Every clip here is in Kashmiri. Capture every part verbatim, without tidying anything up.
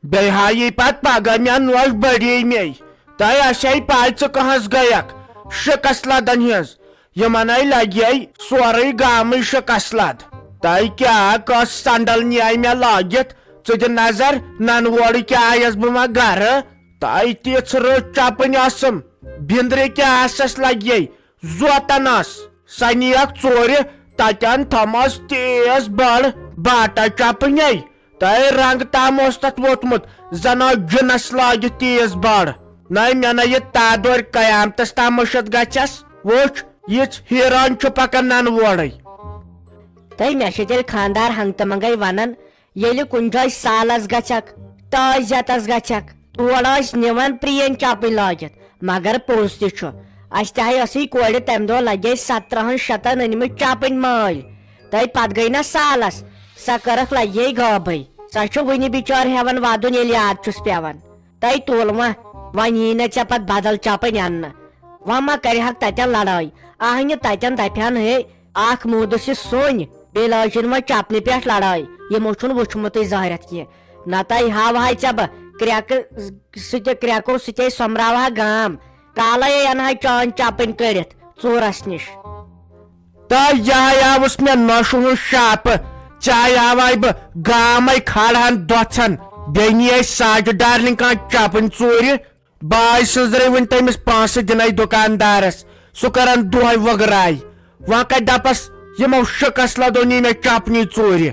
بیٚیہِ ہا یی پتہٕ پگاہ مےٚ نوش بٔڑی مے۔ تۄہہِ آسہِ ہے پاے ژٕ کہس گٔیکھ، شکست لدن ہٕنٛز۔ یِمن ہے لگہِ ہے سورُے گامٕے شکست لد۔ تۄہہِ کیٛاہ کۄس سنڈل نیے مےٚ لٲگِتھ؟ ژٕ دِ نظر، ننہٕ وورٕ کیٛاہ آیس بہٕ وۄنۍ گرٕ؟ تۄہہِ تِژھ رٕژ چپٕنۍ ٲسٕم، بِندرِ کیٛاہ آسس لگہِ ہے، زوتن ٲس۔ سۄ نِیَکھ ژوٗرِ، تَتٮ۪ن تھٲمٕژ تیز بٔڑ باٹا چپٕنۍ۔ تۄہہِ رنٛگ تام اوس تَتھ ووٚتھمُت، زَن ٲس جِنَس لٲگِتھ تیز بٔڑ۔ نَے مےٚ نَے یہِ تادورِ قیامتَس تام مٔشِتھ گژھٮ۪س۔ وٕچھ، یِژھ حیران چھُ پَکان نَنہٕ وورَے۔ تہٕ مےٚ چھِ تیٚلہِ خانٛدار ہنٛگتہٕ منٛگَے وَنان، ییٚلہِ کُنہِ جایہِ سالس گژھکھ، تعزیتس گژھکھ، تور ٲسۍ نِوان پرٛٲنۍ چپٕنۍ لٲگِتھ۔ مگر پوٚز تہِ چھُ، اسہِ تہِ ہاے ٲسٕے کورِ تمہِ دۄہ لگے سترہن شتن أنمٕتۍ چپٕنۍ مٲلۍ۔ تہٕ پتہٕ گٔے نہ سالس، سۄ کٔرٕکھ لگے غٲبٕے۔ سۄ چھِ وُنہِ بِچٲر ہٮ۪وان ودُن، ییٚلہِ یاد چھُس پٮ۪وان۔ تہٕ تُل وۄنۍ، وۄنۍ یی نہ ژےٚ پتہٕ بدل چپٕنۍ اننہٕ۔ وۄنۍ ما کرِہکھ تتٮ۪ن لڑٲے؟ آہنہِ تتٮ۪ن دپہن، ہے، اکھ موٗدُس یہِ سوٚن، بیٚیہِ لٲجِن وۄنۍ چپنہِ پٮ۪ٹھ لڑٲے، یِمو چھُنہٕ وُچھمُتٕے زہرٮ۪تھ کینٛہہ۔ نتہٕ ہاوہاے ژےٚ بہٕ کرٛٮ۪کہٕ سۭتۍ، کرٛٮ۪کو سۭتۍ سۄمبراوہا گام، کالے انہاے چٲنۍ چپٕنۍ کٔڑِتھ ژوٗرس نِش۔ تہٕ یہِ ہاے آوُس مےٚ نۄشہِ ہُنٛد شاپہٕ، ژےٚ ہاے آوے بہٕ گامے کھالہن دۄژھن، بیٚیہِ نِیے ساجہِ ڈارلِنگ کانٛہہ چپٕنۍ ژوٗرِ۔ باے سٕنٛزرے وۄنۍ تٔمِس پونٛسہٕ دِنے دُکاندارس، سُہ کرن دۄہے وۄگراے۔ وۄنۍ کتہِ دپس یِمو شکس لدو نی مےٚ چپنی ژوٗرِ۔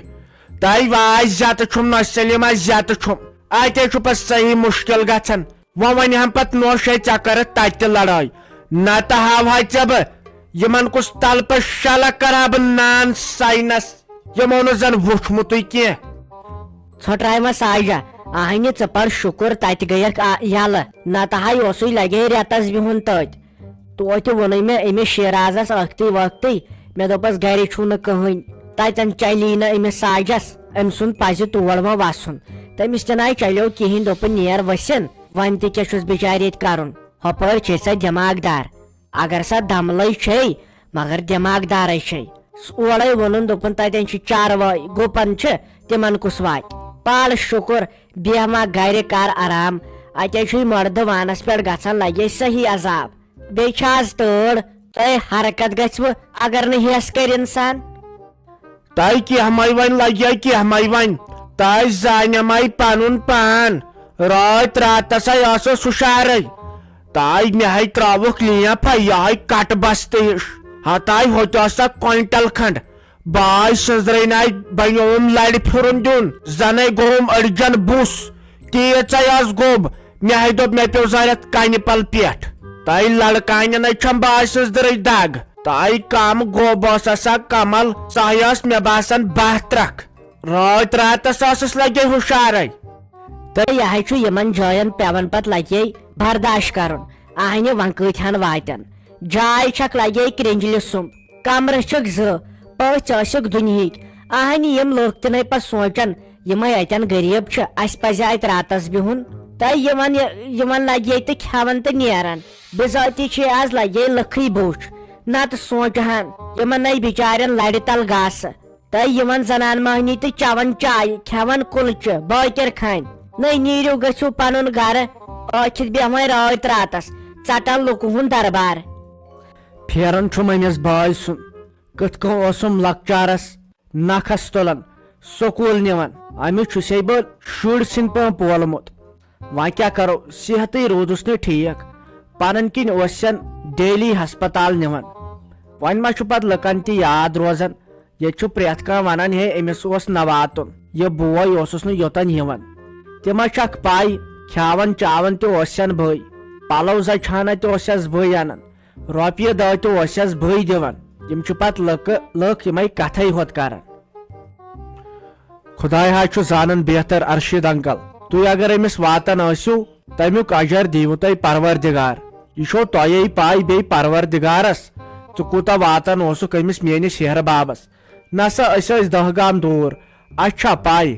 تہٕ واے زیتہٕ چھُم نۄشہِ سلیمہ، زیتہٕ چھُم۔ اتے چھُ پتہٕ صحیح مُشکل گژھان۔ وۄنۍ ونہِ ہم پتہٕ نوشے ژےٚ کٔرٕتھ تتہِ تہِ لڑٲے، نتہٕ ہاوہاے ژےٚ بہٕ یِمن کُس تلپہٕ شلہ کرہا بہٕ نان ساینس۔ یِمو نہٕ زن وُچھمُتُے کینٛہہ۔ ژھۄٹراے وۄنۍ ساجہ، آہنہِ ژٕ پر شُکُر تتہِ گٔیکھ آ-، یلہٕ، نتہٕ ہاے اوسُے لگے رٮ۪تس بِہُن تٔتۍ۔ توتہِ ووٚنُے مےٚ أمِس شیرازس ٲکھتٕے وٲکھتٕے، مےٚ دوٚپس گرِ چھُو نہٕ کٕہٕنۍ، تتٮ۪ن چلی نہٕ أمِس ساجس، أمۍ سُنٛد پزِ تور وۄنۍ وسُن۔ تٔمِس تہِ ناے چلیو کِہیٖنۍ، دوٚپُن نیر ؤسِن، وۄنۍ تہِ کیٛاہ چھُس بِچارِ ییٚتہِ کرُن؟ ہۄپٲرۍ چھے سۄ دٮ۪ماغ دار، اگر سۄ دملے چھے، مگر دٮ۪ماغ دارے چھے۔ س-، اورے ووٚنُن، دوٚپُن، تتٮ۪ن چھِ چاروٲے، گُپن چھِ، تِمن کُس واتہِ؟ پال شُکُر، بیہہ وۄنۍ گرِ، کر آرام۔ اتے چھُے مردٕ وانس پٮ۪ٹھ گژھان لگے صحیح عذاب۔ بیٚیہِ چھِ آز تۭر، تۄہہِ حرکت گژھوٕ، اگر نہٕ ہٮ۪س کرِ انسان۔ تۄہہِ کینٛہہ مَے وۄنۍ لَگہِ ہا کینٛہہ مَے وۄنۍ۔ تۄہہِ زانہِ مَے پَنُن پان۔ رٲتۍ راتَس ہے ٲسٕس ہُشارَے۔ تۄہہِ مےٚ ہے ترٛٲوٕکھ لینٛفَے یِہوٚے کَٹہٕ بَستہٕ ہِش۔ ہَتاے ہوٚتہِ ٲس سۄ کویِنٹَل کھنٛڈ۔ باے سٕنٛزرٲے ناے بَنیووُم لَرِ پھِرُن دیُن۔ زَنَے گوٚوُم أڑجَن بُس۔ تیٖژاے ٲس گوٚب۔ مےٚ ہے دوٚپ مےٚ پیوٚو زارٮ۪تھ کَنہِ پَل پٮ۪ٹھ۔ تۄہہِ لَڑکانٮ۪ن ہے چھَم باے سٕنٛزرٲے دَگ۔ تۄہہِ کم گوٚب ٲس سا کمل، سۄ ہے ٲس مےٚ باسان باہ ترکھ۔ رٲتۍ راتس ٲسٕس لگے ہُشارے۔ تہٕ یہِ ہے چھُ یِمن جاین پٮ۪وان پتہٕ لگے برداش کرُن۔ اہنہِ وۄنۍ کۭتۍ ہن واتن؟ جاے چھکھ لگے کرنجلہِ سُمب، کمرٕ چھِکھ زٕ، پٔژھۍ ٲسِکھ دُنہِکۍ۔ اہنہِ یِم لُکھ تہِ نے پتہٕ سونچن، یِمے اتٮ۪ن غریب چھِ، اسہِ پزِ اتہِ راتس بِہُن۔ تہٕ یِمن، یِمن لگے تہٕ کھٮ۪وان تہٕ نیران۔ بِذٲتی چھے آز لگے لٔکھٕے بوٚچھ، نتہٕ سونچہٕ ہن یِمنے بِچارٮ۪ن لرِ تل گاسہٕ۔ تہٕ یِمن زنان مہنی تہٕ چٮ۪وان چایہِ، کھٮ۪وان کُلچہِ، بٲکر کھانۍ۔ نٔے نیٖرِو گٔژھِو پنُن گرٕ، ٲکھِتھ بیہوان رٲتۍ راتس، ژٹان لُکہٕ ہُنٛد دربار۔ پھیران چھُم أمِس بٲے سُنٛد، کِتھ کٔنۍ اوسُم لۄکچارس نکھس تُلان، سکوٗل نِوان۔ أمِس چھُسے بہٕ شُرۍ سٕنٛدۍ پٲٹھۍ پولمُت۔ وۄنۍ کیٛاہ کرو، صحتٕے روٗدُس نہٕ ٹھیٖک۔ پنٕنۍ کِنۍ اوسن ڈیلی ہسپتال نِوان۔ وۄنۍ ما چھُ پتہٕ لُکن تہِ یاد روزان، ییٚتہِ چھُ پرٛٮ۪تھ کانٛہہ ونان، ہے، أمِس اوس نہٕ واتُن، یہِ بوے اوسُس نہٕ یوٚتن یِوان۔ تہِ ما چھکھ پَے، کھیاوان چاوان تہِ اوسن بٕے، پلو زچھانہ تہِ اوسس بٕے انان۔ رۄپیہِ دہ تہِ اوسس بٕے دِوان۔ یِم چھِ پتہٕ لُکہٕ، لُکھ یِمے کتھے ہوت کران۔ خداے ہا چھُ زانان بہتر ارشد انکل۔ تُہۍ اگر أمِس واتان ٲسِو، تمیُک اجر دیٖوٕ تۄہہِ پروردگار۔ یہِ چھو تۄہے پاے بیٚیہِ پروردگارس، ژٕ کوٗتاہ واتان اوسُکھ أمِس میٲنِس ہیہرٕ بابس۔ نسا أسۍ ٲسۍ دہ گام دوٗر، اچھا پاے۔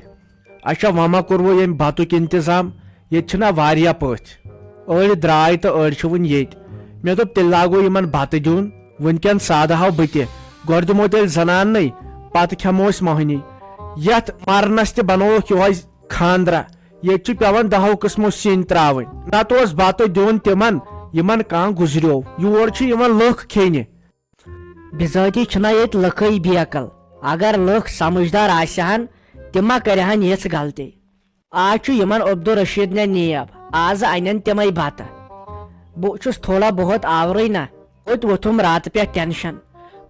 اچھا، وۄنۍ ما کوٚروٕ ییٚمۍ بتُک انتظام؟ ییٚتہِ چھِنہ واریاہ پٔژھۍ۔ أڑۍ درٛاے تہٕ أڑۍ چھِ وُنہِ ییٚتۍ۔ مےٚ دوٚپ، تیٚلہِ لاگو یِمن بتہٕ دیُن۔ وُنکٮ۪ن سادٕ ہاو بہٕ تہِ۔ گۄڈٕ دِمو تیٚلہِ زناننٕے، پتہٕ کھٮ۪مو أسۍ مۄہنی۔ یتھ مرنس تہِ بنووُکھ یِہوے خاندرا۔ ییٚتہِ چھِ پٮ۪وان دَہو قٕسمو سِنۍ ترٛاوٕنۍ، نَتہٕ اوس بَتہٕ دیُن تِمن، یِمن کانٛہہ گُزریو۔ یور چھِ یِوان لُکھ کھیٚنہِ۔ بِذٲتی چھِنہ ییٚتہِ لُکھٕے بیقل۔ اگر لُکھ سمجھدار آسہِ ہن، تِم ما کرِہن یِژھ غلطی؟ آز چھُ یِمن عبدالرشید نے نیب، آز انن تِمے بتہٕ۔ بہٕ چھُس تھوڑا بہت آورٕے نہ، ہوٚتہِ ووٚتھُم راتہٕ پٮ۪ٹھ ٹینشن۔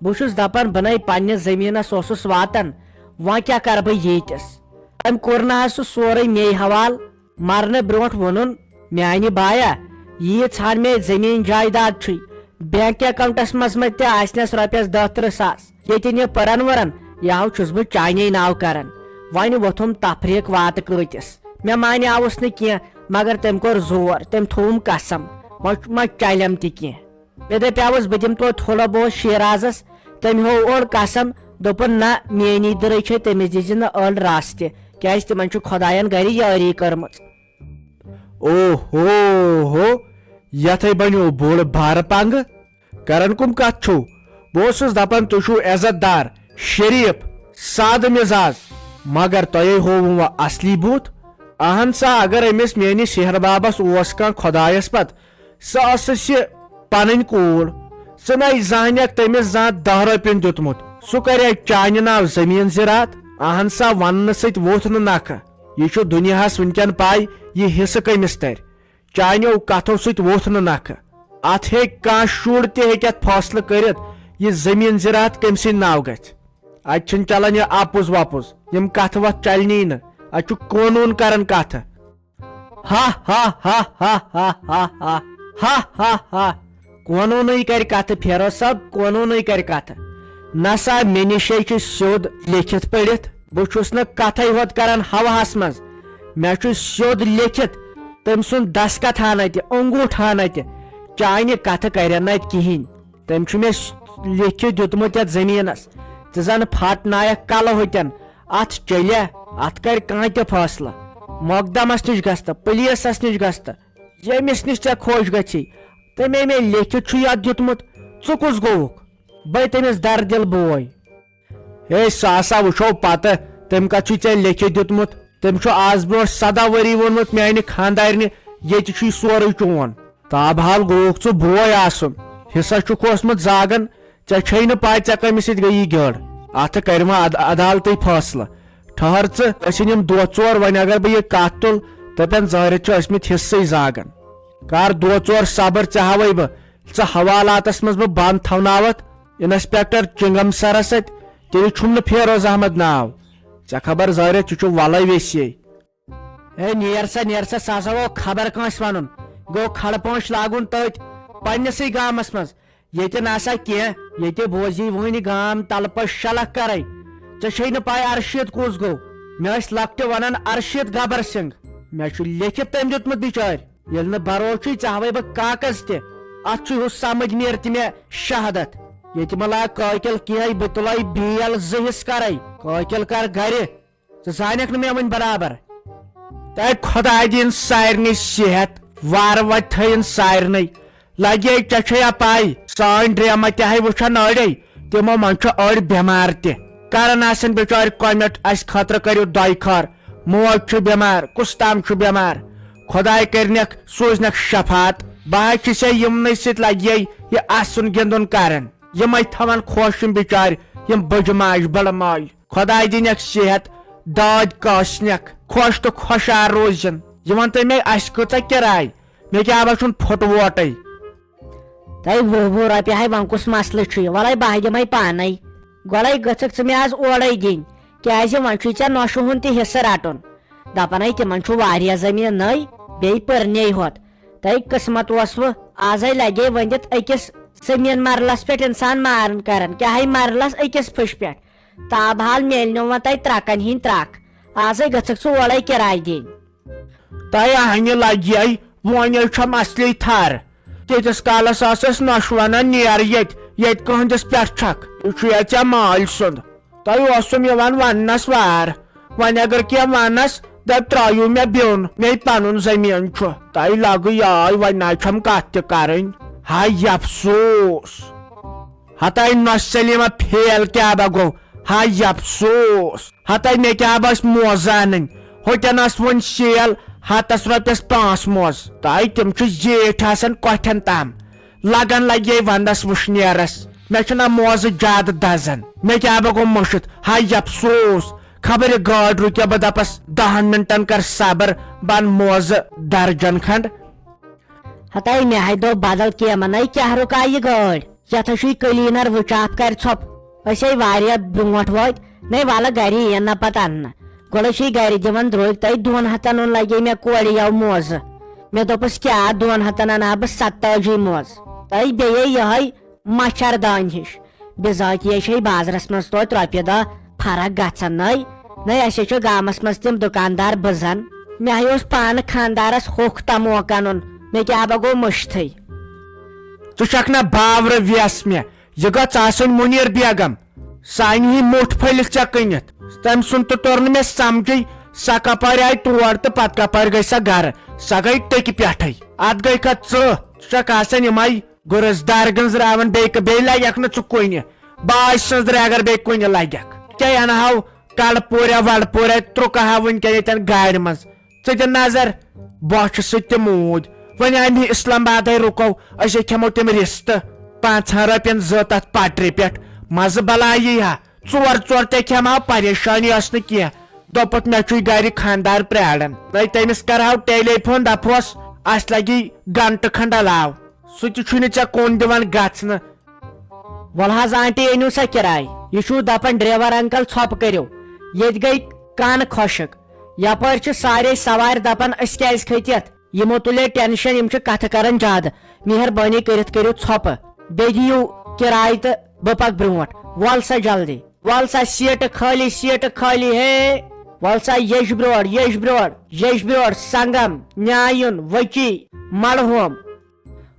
بہٕ چھُس دپان بہٕ نے پننِس زٔمیٖنس اوسُس واتان، وۄنۍ کیٛاہ کرٕ بہٕ ییٖتِس؟ أمۍ کوٚر نہ حظ سُہ سورُے مے حوالہٕ۔ مرنہٕ برونٛٹھ ووٚنُن، میانہِ بایا، ییٖژ ہن مے زٔمیٖن جایداد چھُے، بینک اکاؤنٹس منٛز ما تہِ آسنس رۄپیس دہ ترٕہ ساس۔ ییٚتہِ نہٕ پرن ورن، یہِ ہاو چھُس بہٕ چانے ناو کران۔ وۄنۍ ووٚتھُم تفریق واتہٕ کۭتِس۔ مےٚ مانیاوُس نہٕ کینٛہہ، مگر تٔمۍ کوٚر زور، تٔمۍ تھووُم قسم، وۄنۍ ما چلٮ۪م تہِ کینٛہہ۔ مےٚ دپیاوُس بہٕ دِمہٕ توتہِ تھوڑا بہت شیرازس، تٔمۍ ہوو اورٕ قسم، دوٚپُن، نہ، میٲنی دٕرٕے چھے، تٔمِس دِزِ نہٕ أڑ رژھ تہِ، کیازِ تِمن چھُ خۄداین گرِ یٲری کٔرمٕژ۔ او ہو ہو، یتھے بنیو بوٚڑ بارٕ پنگہٕ۔ کران کم کتھ چھو؟ بہٕ اوسُس دپان تُہۍ چھِو عزت دار، شریف، سادٕ مزاج، مگر تۄہے ہووُم وۄنۍ اصلی بُتھ۔ اہن سا، اگر أمِس میٲنِس شہر بابس اوس کانٛہہ خۄدایس پتہٕ، سۄ ٲسٕس یہِ پنٕنۍ کوٗر۔ ژٕ نے زانکھ تٔمِس زانٛہہ دہ رۄپین دیُتمُت۔ سُہ کرے چانہِ ناو زٔمیٖن زِراعت؟ اہن سا، وننہٕ سۭتۍ ووٚتھ نہٕ نکھٕ۔ یہِ چھُ دُنیاہس وٕنکٮ۪ن پاے، یہِ حصہٕ کٔمِس ترِ۔ چانیو کتھو سۭتۍ ووٚتھ نہٕ نکھٕ۔ اتھ ہیٚکہِ کانٛہہ شُر تہِ ہیٚکہِ اتھ فٲصلہٕ کٔرِتھ، یہِ زٔمیٖن زِراعت کٔمۍ سٕنٛدِ ناو گژھِ۔ اتہِ چھِنہٕ چلان یہِ اپُز وپُز، یِم کتھٕ وتھٕ چلنی نہٕ۔ اتہِ چھُ قونوٗن کران کتھٕ۔ ہا ہا ہا ہا ہا ہا ہا ہا ہا ہا۔ قونوٗنٕے کرِ کتھٕ، فیروز صٲب، قونوٗنٕے کرِ کتھٕ۔ نسا، مےٚ نِشے چھُ سیوٚد لیکھِتھ پٔرِتھ۔ بہٕ چھُس نہٕ کتھے ہوت کران ہوہس منٛز، مےٚ چھُ سیوٚد لیکھِتھ تٔمۍ سُنٛد دستخط ہن اتہِ، انگوٗٹھ ہن اتہِ۔ چانہِ کتھٕ کرن نہٕ اتہِ کِہینۍ۔ تٔمۍ چھُ مےٚ س-، لیکھِتھ دیُتمُت یتھ زٔمیٖنس، ژٕ زن پھٹ نایکھ کلہٕ ہوٚتٮ۪ن۔ اتھ چلیا، اتھ کرِ کانٛہہ تہِ فٲصلہٕ۔ مقدمس نِش گژھتہٕ، پُلیٖسس نِش گژھتہٕ، ییٚمِس نِش ژےٚ خۄش گژھی۔ تٔمۍ مےٚ لیکھِتھ چھُ یتھ دیُتمُت، ژٕ کُس گوٚوُکھ؟ بے تٔمِس دردِل بوے۔ ہے، سُہ ہسا وٕچھو پتہٕ، تٔمۍ کتھ چھُے ژےٚ لیکھِتھ دیُتمُت؟ تٔمۍ چھُ آز برونٛٹھ سداہ ؤری ووٚنمُت میانہِ خانٛدارنہِ، ییٚتہِ چھُے سورُے چون۔ تابحال گوٚوُکھ ژٕ بوے آسُن، حصس چھُکھ اوسمُت زاگن، ژےٚ چھے نہٕ پاے ژےٚ کٔمِس سۭتۍ گٔیی گٔر۔ اتھٕ کرِ وۄنۍ عد-، عدالتٕے فٲصلہٕ۔ ٹھہر ژٕ، أسۍ یِن یِم دۄہ ژور، وۄنۍ اگر بہٕ یہِ کتھ تُل، دپن ظٲہرتھ چھِ ٲسمٕتۍ حصسٕے زاگن۔ کر دۄہ ژور صبر، ژےٚ ہاوے بہٕ، ژٕ حوالاتس منٛز بہٕ بند تھاوناوتھ انسپیکٹر چنگم سرس سۭتۍ، تیٚلہِ چھُم نہٕ فیروز احمد ناو۔ ژےٚ خبر ظٲہرتھ، ژٕ چھُکھ ولے ویسے۔ ہے نیر سا، نیر سا، سُہ ہسا گوٚو خبر کٲنٛسہِ ونُن، گوٚو کھڑٕ پانٛچھ لاگُن تٔتۍ پننسٕے گامس منٛز۔ ییٚتہِ نہ سا کینٛہہ، ییٚتہِ بوزی وٕنہِ گام تلہٕ پٔٹھۍ شلکھ کرے۔ ژےٚ چھے نہٕ پاے ارشید کُس گوٚو؟ مےٚ ٲسۍ لۄکٹہِ ونان ارشید گبر سنگھ۔ مےٚ چھُ لیکھِتھ تٔمۍ دیُتمُت بچارِ۔ ییٚلہِ نہٕ بروسہٕ چھُے، ژےٚ ہاوے بہٕ کاکز تہِ۔ اتھ چھُے ہُہ سمجھ نیرِ تہِ مےٚ شہادت۔ ییٚتہِ مہ لاگ قٲتل کینٛہہ، بہٕ تُلے بیل زٕ حصہٕ کرے۔ قٲتل کر گرِ۔ ژٕ زانکھ نہٕ مےٚ وۄنۍ برابر۔ تۄہہِ خۄداے دِیِن سارنٕے صحت، وارٕ وتہِ تھٲیِن سارنٕے۔ لگے ژےٚ چھے یا پاے، سٲنۍ ڈرامہ تہِ ہاے وٕچھن أڑے، تِمو منٛز چھُ أڑۍ بٮ۪مار تہِ۔ کران آسن بچارِ comment، اسہِ خٲطرٕ کٔرِو دۄیہِ خٲر۔ موج چھُ بٮ۪مار، کُس تام چھُ بٮ۪مار۔ خۄداے کٔرنکھ، سوٗزنکھ شفاعت۔ بہٕ ہاے چھُسے یِمنٕے سۭتۍ لگے یہِ اسُن گِنٛدُن کران۔ یِمے تھاون خۄش یِم بچارِ، یِم بٔجہِ ماجہِ بٔڑٕ ماجہِ۔ خۄداے دِنکھ صحت، دٲدۍ کاسنکھ، خۄش تہٕ خۄشحال روزن۔ یہِ ون تہٕ مےٚ، اسہِ کۭژاہ کِراے؟ مےٚ کیٛاہ باسان پھُٹ ووٹے۔ تۄہہِ وُہ وُہ رۄپیہِ ہاے، وۄنۍ کُس مسلہٕ چھُ یہِ؟ وَلَے بہٕ ہاے دِمَے پانَے۔ گۄڈَے گٔژھٕکھ ژٕ مےٚ آز اورَے دِنۍ، کیٛازِ وۄنۍ چھُے ژےٚ نۄشہِ ہُنٛد تہِ حصہٕ رَٹُن۔ دَپان ہے تِمَن چھُ واریاہ زٔمیٖن نٔے، بیٚیہِ پٔرنے ہوت۔ تۄہہِ قٕسمت اوسوٕ، آزَے لَگے ؤنِتھ أکِس زٔمیٖن مَرلَس پٮ۪ٹھ اِنسان مارَن کَرَن، کیٛاہ ہے مَرلَس أکِس پھٕشہِ پٮ۪ٹھ۔ تابحال میلنو وۄنۍ تۄہہِ ترٛکَن ہِنٛدۍ ترٛکھ۔ آزَے گٔژھٕکھ ژٕ اورَے کِراے دِنۍ۔ تۄہہِ ہنہِ لگہِ وۄنۍ چھم اصلی تھر۔ تیٖتِس کالس ٲسٕس نۄشہِ ونان، "نیر ییٚتہِ، ییٚتہِ کٕہٕنٛدِس پٮ۪ٹھ چھکھ؟ یہِ چھُ یا ژےٚ مٲلۍ سُنٛد۔" تۄہہِ اوسُم یِوان وننس وار، وۄنۍ اگر کینٛہہ ونس، دپ ترٲیِو مےٚ بیوٚن، مے پنُن زٔمیٖن چھُ۔ تۄہہِ لگہٕ یاے، وۄنۍ نہ چھم کتھ تہِ کرٕنۍ۔ ہاے افسوس! ہتاے نۄشہِ سلیمہ فیل کیٛاہ با گوٚو؟ ہاے افسوس! ہتاے مےٚ کیٛاہ با ٲسۍ موزٕ انٕنۍ؟ ہوٚتٮ۪ن ٲس وۄنۍ سیل، ہتس رۄپیس پانٛژھ موزٕ۔ تہٕ تِم چھِ زیٖٹھۍ آسان کۄٹھٮ۪ن تام۔ لگان لگہِ یے ونٛدس وٕشنیرس۔ مےٚ چھُنہ موزٕ زیادٕ دزان۔ مےٚ کیٛاہ بہ گوٚو مٔشِتھ؟ ہاے افسوس! خبر یہِ گٲڑۍ رُکیا، بہٕ دپس دہن منٹن کر صبر، بہٕ انہٕ موزٕ درجن کھنڈ۔ ہتاے مےٚ ہاے دوٚپ بدل کینٛہہ مناے، کیٛاہ رُکایہِ یہِ گٲڑۍ؟ یتھ ہے چھُے کلینر وٕچاپھ کرِ ژھۄپ۔ أسۍ ہے واریاہ برونٛٹھ وٲتۍ، نے والہ گرِ یِن نہ پتہٕ اننہٕ۔ گۄڈٕ چھُے گرِ دِوان درٛوگۍ، تۄہہِ دۄن ہتن ہُنٛد لگے مےٚ کورِ یو موزٕ۔ مےٚ دوٚپُس کیٛاہ دۄن ہتن انہٕ ہا بہٕ ستتٲجی موزٕ؟ تۄہہِ بیٚیے یِہوٚے مچھر دانہِ ہِش۔ بِذٲتی چھے بازرس منٛز توتہِ رۄپیہِ دہ فرق گژھان، نٔے نٔے اسے چھُ گامس منٛز تِم دُکاندار بٕزان۔ مےٚ ہے اوس پانہٕ خانٛدارس ہوٚکھ تموک انُن، مےٚ کیٛاہ بہ گوٚو مٔشتھٕے۔ ژٕ چھکھ نہ باورٕ ویس مےٚ، یہِ گٔژھ آسٕنۍ مُنیر بیگم، سانہِ ہی موٚٹھ پھٔلِتھ ژےٚ کٕنِتھ۔ تٔمۍ سُنٛد تہِ توٚر نہٕ مےٚ سمجھٕے، سۄ کپٲرۍ آیہِ تور تہٕ پتہٕ کپٲرۍ گٔے سۄ گرٕ۔ سۄ گٔے ٹٔکۍ پٮ۪ٹھٕے۔ اتھ گٔے کھا ژٕ؟ ژٕ چھکھ آسان یِمے گُرس دار گنٛزراوان، بیٚیہِ کہٕ-، بیٚیہِ لگٮ۪کھ نہٕ ژٕ کُنہِ۔ باج سٕنٛز درٛے اگر بیٚیہِ کُنہِ لگٮ۪کھ۔ کیٛاہ انہٕ ہاو کڑٕ پوریا وڑٕ پوریا، ترُکہٕ ہاو وٕنکٮ۪ن ییٚتٮ۪ن گاڑِ منٛز۔ ژٕ دِ نظر، بۄچھِ سۭتۍ تہِ موٗدۍ۔ وۄنۍ امہِ اسلام آبادے رُکو، أسۍ ہے کھٮ۪مو تِم رِستہٕ۔ پانٛژہن رۄپین زٕ تتھ پٹرِ پٮ۪ٹھ، مزٕ بلاے یی ہا۔ ژور ژور تہِ کھٮ۪مہٕ ہا، پریشٲنی ٲس نہٕ کینٛہہ۔ دوٚپُکھ، مےٚ چھُے گرِ خانٛدار پرٛاران۔ نَے تٔمِس کرہاو ٹیلی فون، دپہوس، اسہِ لگی گنٹہٕ کھنڈ علاوٕ۔ سُہ تہِ چھُنہٕ ژےٚ کُن دِوان گژھنہٕ۔ وَلہٕ حظ آنٹی، أنِو سا کِراے۔ یہِ چھُو دَپان ڈرٛیوَر انکل، ژھۄپہٕ کٔرِو، ییٚتہِ گٔے کَن خۄشٕک۔ یَپٲرۍ چھِ سارے سوارِ دَپان أسۍ کیٛازِ کھٔتۍ یَتھ؟ یِمو تُلے ٹینشن، یِم چھِ کَتھٕ کران زیادٕ۔ مہربٲنی کٔرِتھ کٔرِو ژھۄپہٕ، بیٚیہِ دِیِو کِراے تہٕ بہٕ پَکہٕ برٛونٛٹھ۔ وَل سا جلدی، وَل سا سیٖٹہٕ خٲلی، سیٖٹہٕ خٲلی، ہے۔ وَل سا یٔج برٛونٛٹھ، یٔج برٛونٛٹھ، یٔج برٛونٛٹھ، سنگم، نیایُن، ؤکی، مڑہوم۔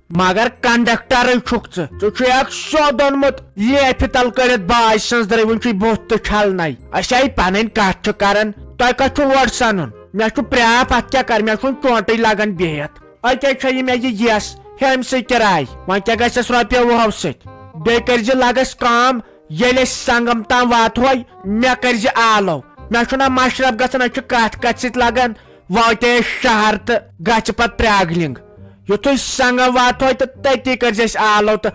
مگر کنڈکٹرٕے چھُکھ ژٕ۔ ژٕ چھُے اکھ سیوٚد اوٚنمُت لیفہِ تل کٔڑِتھ باج سٕنٛز درٕے، وُنہِ چھُے بُتھ تہٕ چھلنَے۔ أسۍ ہے پنٕنۍ کتھ چھِ کران، تۄہہِ کتھ چھُو اورٕ سنُن؟ مےٚ چھُ پرٛاپھ، اتھ کیٛاہ کرٕ؟ مےٚ چھُنہٕ ٹونٹٕے لگان بِہِتھ۔ أکے چھےٚ یہِ مےٚ یہِ یَس، ہیٚمہِ سۭتۍ کِراے۔ وۄنۍ کیٛاہ گژھٮ۪س رۄپیہِ وُہو سۭتۍ؟ بیٚیہِ کٔرۍ زِ لگس کٲم، ییٚلہِ أسۍ سنگم تام واتہوے، مےٚ کٔرۍ زِ آلو۔ مےٚ چھُنہ مشرف گژھان، أسۍ چھِ کتھ کتھ سۭتۍ لگان۔ واتہِ أسۍ شہر تہٕ گژھِ پتہٕ پرٛاگلِنٛگ۔ یُتھُے سنگم واتہوے تہٕ تٔتی کٔرۍ زِ أسۍ آلو تہٕ